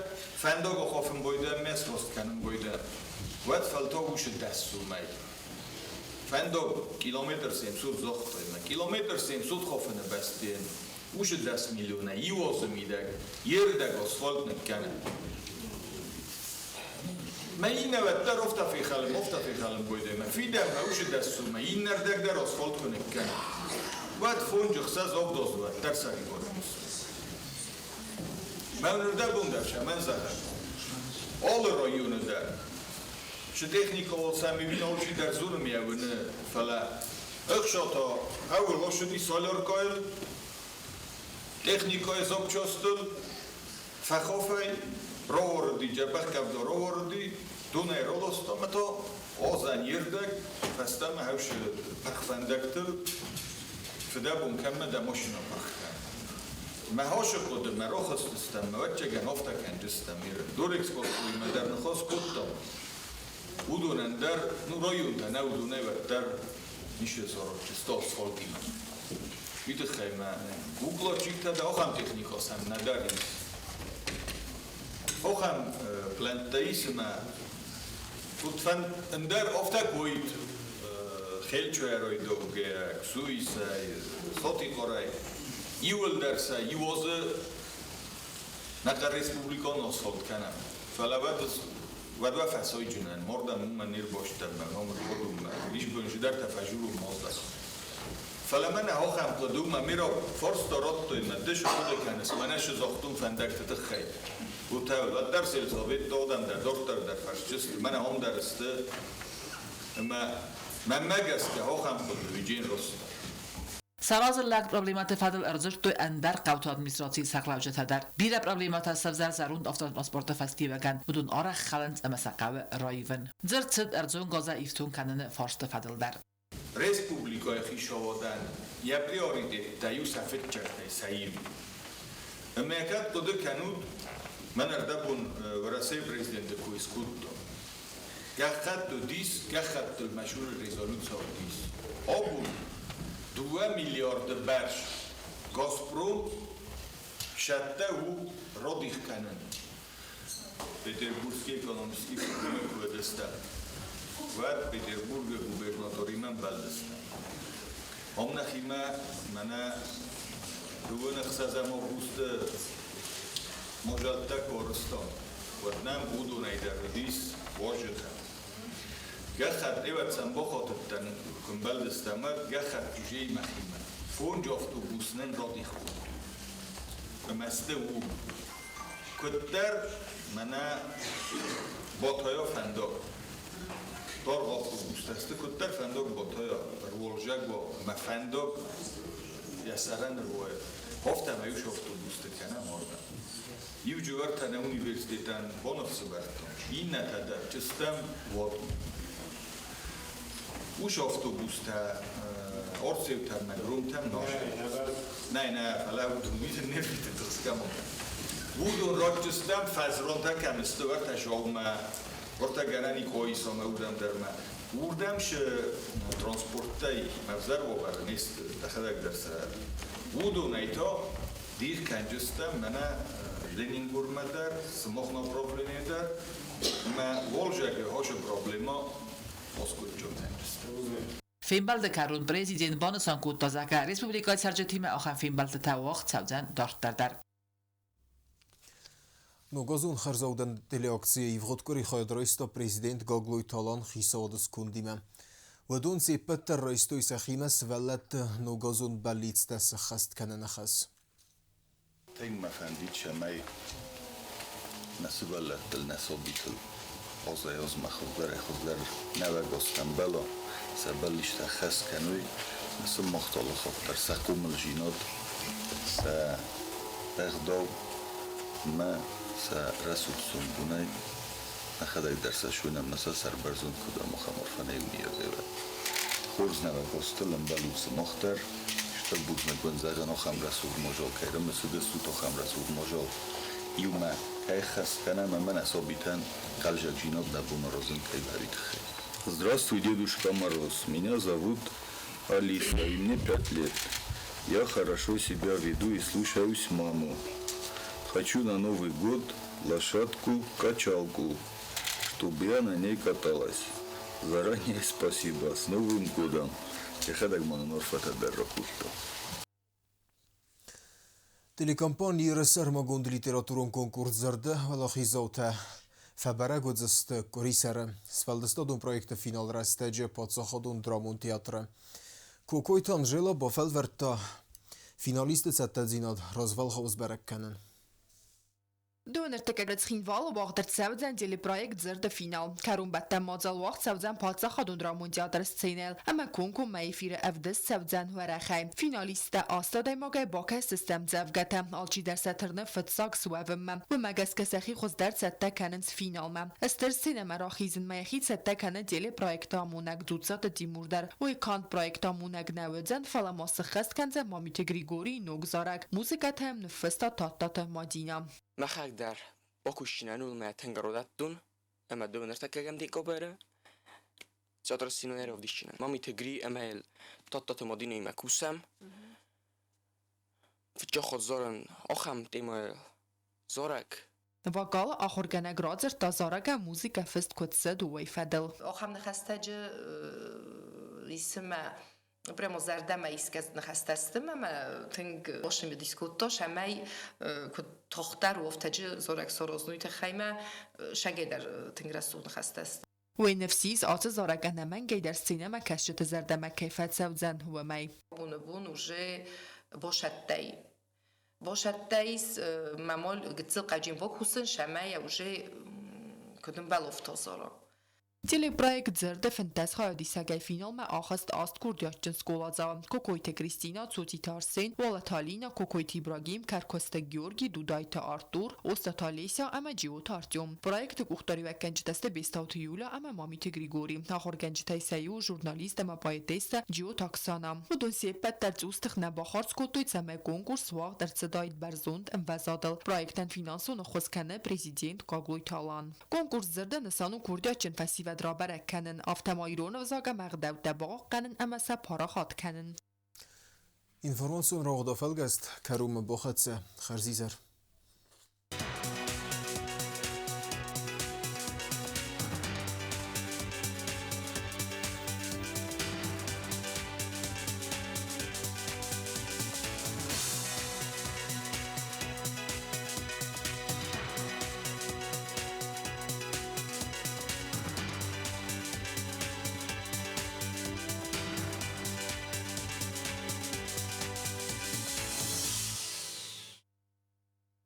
C: фӕндаг ахафын байдайӕм, ме сраст кӕнын байдайӕм, уӕд фӕлтау уыцы 10 сомӕй фӕндаг километр 700 загътай, мӕ километр 700 хафыны бӕстейӕн уыцы 10 миллионӕй иу азы мидӕг йе рдӕг асфальт ныккӕнын. Мӕ иннӕ уӕддӕр афтӕ фехӕлын байдайы, мӕ фидӕнмӕ уыцы 10 сомӕй иннӕрдӕг дӕр асфальт куы ныккӕнын. Уӕд 5, 6, 7 азы уӕддӕр сӕрибар уыдзысты. Мӕ нырдӕбон дӕр сӕмӕн зӕгъӕм. Алы районы дӕр цы техникӕ сӕм алчи дӕр дзуры ме уыны, фӕлӕ ӕхца та ӕуыл ссыди соляркӕйыл, техникӕйы запчастыл, фӕхафӕй, рауарыди дзӕбӕх къӕвда рауарыди, донӕй раласта ӕмӕ та азӕн йе рдӕг фӕстӕмӕ хӕфсы пырх фӕндӕгтыл фыдӕбон кӕммӕ дӕ машинӕ пырх кӕны. Мӕ хасы хъуыды, мӕ рахызтыстӕм, мӕ ӕвӕццӕгӕн афтӕ кӕнджыстӕм иры. Дорэкспортимӕ дӕр ныхас кодтам. Уыдонӕн дӕр, ну, районтӕ нӕ уыдонӕй уӕддӕр ницы саразджысты асфальтимӕ. Уый тыххӕй мӕ укладчиктӕ дӕр ахӕм техникӕ сӕм нӕдӕр ис. Ахӕм плӕнттӕ ис ӕмӕ куыд ӕндӕр афтӕ куы уаид Хелчуӕройдогӕ, Ксуисӕй, Сотикъорӕй, иууылдӕр сӕ иу азы нӕдӕр республикон асфальт кӕнӕм. Фӕлӕ уӕд уӕд уӕ фӕсайджынӕн, мордӕм уымӕн не рбастӕн мӕ номыр кодуммӕ, исбон чидӕртӕ фӕжурун маздӕх. Фӕлӕ мӕнӕ ахӕм хъуыды у, мӕ ме фарста радтой, мӕ ды цы хъуыды кӕныс, мӕнӕ цы загътон фӕндӕгты тыххӕй. Уотӕ уӕддӕр сельсоветты адӕм дӕр дарддӕр дӕр фӕрсджысты, мӕнӕ ам дӕр сты. Ӕмӕ мӕнмӕ гӕсгӕ ахӕм хъуыды уыджен раст.
L: Саразыллӕг проблемӕты фӕдыл ӕрдзырдтой ӕндӕр хъӕуты администрацийы сӕргълӕуджытӕ дӕр. Бирӕ проблемӕтӕ сӕвзӕр зӕронд автотранспорты фӕстиуӕгӕн. Уыдон арӕх хӕлынц ӕмӕ сӕ хъӕуы раивын. Дзырд цыд ӕрдзон газӕй ифтонг кӕныны фарсты фӕдыл дӕр.
C: Республикӕйы хицауадӕн йӕ приоритеттӕ иу сӕ фыццӕгтӕй сӕ иу. Ӕмӕ кӕд хъуыды кӕнут, мӕн ӕрдӕбон Уӕрӕсейы президенты кой скодтон. Гӕххӕтт уыдис, гӕххӕттыл мӕшуры резолюци уыдис. Абон 2 миллиарды бӕрц Газпром цӕттӕ у радих кӕнын. Петербургский экономический форумы куы уыдыстӕм, уӕд Петербургы губернаторимӕ мбӕлдыстӕм. Ам нӕхимӕ мӕнӕ 26 августы мадзӕлттӕ куы арӕзтам, уӕд нӕм уыдонӕй дӕр уыдис уазджытӕ. Гӕххӕтт ӕвӕццӕн бахатыдтӕн, куы мбӕлдыстӕм, уӕд гӕххӕтт узей мӕхимӕ. Фондз автобус нын радих кодтой. Ӕмӕ сты уым. Куыддӕр мӕнӕ Батайа фӕндаг, даргъ автобустӕ сты, куыддӕр фӕндаг Батайа ӕруалзӕг уа ӕмӕ фӕндаг йӕ сӕрӕн ӕруайа, афтӕ ӕмӕ иу автобусты кӕнӕм ардӕм. Иу джиуӕртӕ нӕ университетӕн баныфсы вӕрдтам, иннӕтӕ дӕр чыстӕм уадон. Уыцы автобустӕ Арцеутӕм мӕ Громтӕм нӕ. Нӕ, нӕ, фӕлӕ уыдон уый не рвиты тыхсгӕ ма кӕн. Уыдон радджыстӕм фӕзронтӕ кӕм сты, уӕртӕ саумӕ, уӕртӕ гӕнӕн и Къоисамӕ, уырдӕм дӕр мӕ. Уырдӕм шы транспорттӕй ӕвзӕр уавӕры не сты, дӕхӕдӕг дӕр сӕ. Уыдонӕй та дих кӕнджыстӕм мӕнӕ Ленингурмӕ дӕр, сымах направление дӕр, ӕмӕ Волжӕгы хосы проблема аскъуыдджын кӕнджыстӕм.
L: Фембӕлды кӕрон президент банысан кодта, зӕгъгӕ, республикӕйы цӕрджытимӕ ахӕм фембӕлдтытӕ уагъд цӕудзӕн дарддӕр дӕр.
A: Ногазон хӕрзаудӕн телеакцийы ивгъуыд къуыри хайад райста президент Гаглойты Алан хицауады скондимӕ. Уыдон се ппӕт дӕр райстой сӕхимӕ сывӕллӕтты ногазон бӕллицтӕ сӕххӕст кӕныны хӕс.
C: Тынг мӕ фӕндид, цӕмӕй нӕ сывӕллӕттыл, нӕ сабитыл азӕй-азмӕ хуыздӕрӕй-хуыздӕр нӕуӕг азтӕ ӕмбӕла, сӕ бӕллицтӕ ӕххӕст кӕной, нӕ сымах талахат дӕр сӕ хъомылдзинад, сӕ ӕгъдау ӕмӕ сӕ рӕсугъд сомбонӕй нӕхӕдӕг дӕр сӕ суынӕм ӕмӕ сӕ сӕрбӕрзонд куыд ӕмӕ ахӕм арфӕ нӕ иумиагӕй уӕд. Хорз нӕуӕг азтыл ӕмбӕлут сымах дӕр, стыр бузныг уын зӕгъын ахӕм рӕсугъд мадзал кӕй рымысыдыстут, ахӕм рӕсугъд мадзал иумӕ кӕй хӕст кӕнӕм ӕмӕ нӕ сабитӕн хъӕлдзӕгдзинад нӕ бон аразын кӕй уый тыххӕй. Здравствуй, Дедушка Мороз. Меня зовут Алиса, и мне 5 лет. Я хорошо себя веду и слушаюсь маму. Хочу на Новый год лошадку-качалку, чтобы я на ней каталась. Заранее спасибо. С Новым годом! Йӕхӕдӕг ма нын арфӕтӕ дӕр ракодта.
A: Телекомпани Иры сӕрмагонд литературон конкурс «Зӕрдӕ» уӕлахиздзаутӕ фӕбӕрӕг уыдзысты къуырисӕры. Сфӕлдыстадон проекты финал рӕстӕджы паддзахадон драмон театры. Кокойты Анжела бафӕлвӕрдта финалисты цӕттӕдзинад развӕлгъау сбӕрӕг кӕнын.
B: Доныртыккӕгы Цхинвалы уагъд ӕрцӕудзӕн телепроект «Зӕрдӕ» финал. Кӕронбӕттӕн мадзал уагъд цӕудзӕн паддзахадон драмон театры сценӕйыл ӕмӕ комкоммӕ эфиры ӕвдыст цӕудзӕн уӕрӕхӕй. Финалисттӕ аст адӕймагӕй бакӕсдзысты ӕмдзӕвгӕтӕ, алчидӕр сӕ тырны фыццаг суӕвынмӕ. Уымӕ гӕсгӕ сӕхи хуыздӕр цӕттӕ кӕнынц финалмӕ. Стыр сценӕмӕ рахизынмӕ йӕхи цӕттӕ кӕны телепроекты амонӕг Дзуццаты Тимур дӕр. Уый канд проекты амонӕг нӕ уыдзӕн, фӕлӕ ма сыххӕст кӕндзӕн Мамиты Григорийы ног зарӕг. Музыкӕтӕ йӕм ныффыста Тадтаты Мадинӕ.
E: Мӕхӕг дӕр бакусджынӕн мӕ тынг родаттун ӕмӕ дыууӕ декабры театр сценӕйы равдисджынӕн. Мамиты Гри ӕмӕ Тадтаты Мадинӕимӕ кусӕм. Фыццаг хатт ахӕм темӕйыл зарӕг.
B: Вокалы ахуыргӕнӕг радзырдта зарӕгӕн музыкӕ фыст куыд цыд, уый фӕдыл.
F: Ахӕм ныхӕстӕджы исымӕ прямо зӕрдӕмӕ исгӕ ныхӕстӕ сты ӕмӕ тынг бацымыдис кодта, цӕмӕй куыд тагъддӕр уӕфтӕджы зарӕг саразын, уый тыххӕй мӕ сӕгӕй дӕр тынг рӕсугъд ныхӕстӕ сты.
B: Уый ныфс ис, ацы зарӕг ӕнӕмӕнгӕй дӕр сценӕмӕ кӕсджыты зӕрдӕмӕ кӕй фӕцӕудзӕн, уымӕй.
F: Боны бон уже босӕттӕй. Босӕттӕй мӕ гыццыл хъаджын бакусын, цӕмӕй уже куыд ӕмбӕлофта зара.
B: Телепроект «Зӕрдӕ» 15 хайадисӕгӕй финалмӕ ахызт аст курдиатджын скъоладзауы: Кокойты Кристина, Цоциты Арсен, Уалыты Алина, Кокойты Ибрагим, Кӕркуасты Георги, Дудайты Артур, Остъаты Олеся ӕмӕ Джиоты Артем. Проекты къухдариуӕггӕнджытӕ сты Бестауты Юля ӕмӕ Мамиты Григори. Ахуыргӕнджытӕй сӕ иу журналист ӕмӕ поэтессӕ Джиоты Оксана. Уыдон се ппӕт дӕр цъус тых нӕ бахардз кодтой, цӕмӕй конкурс уагъд ӕрцыдаид бӕрзонд ӕмвӕзадыл. Проектӕн финансон ӕххуыс кӕны президент Гаглойты Алан. Конкурс «Зӕрдӕ» нысан у курдиатджын фӕсивӕд рабӕрӕг кӕнын, афтӕ ма ирон ӕвзаг ӕмӕ ӕгъдӕуттӕ бахъахъхъӕнын ӕмӕ сӕ парахат кӕнын.
A: Информацион рауагъд афӕлгӕст кӕронмӕ бахӕццӕ. Хӕрзизӕр.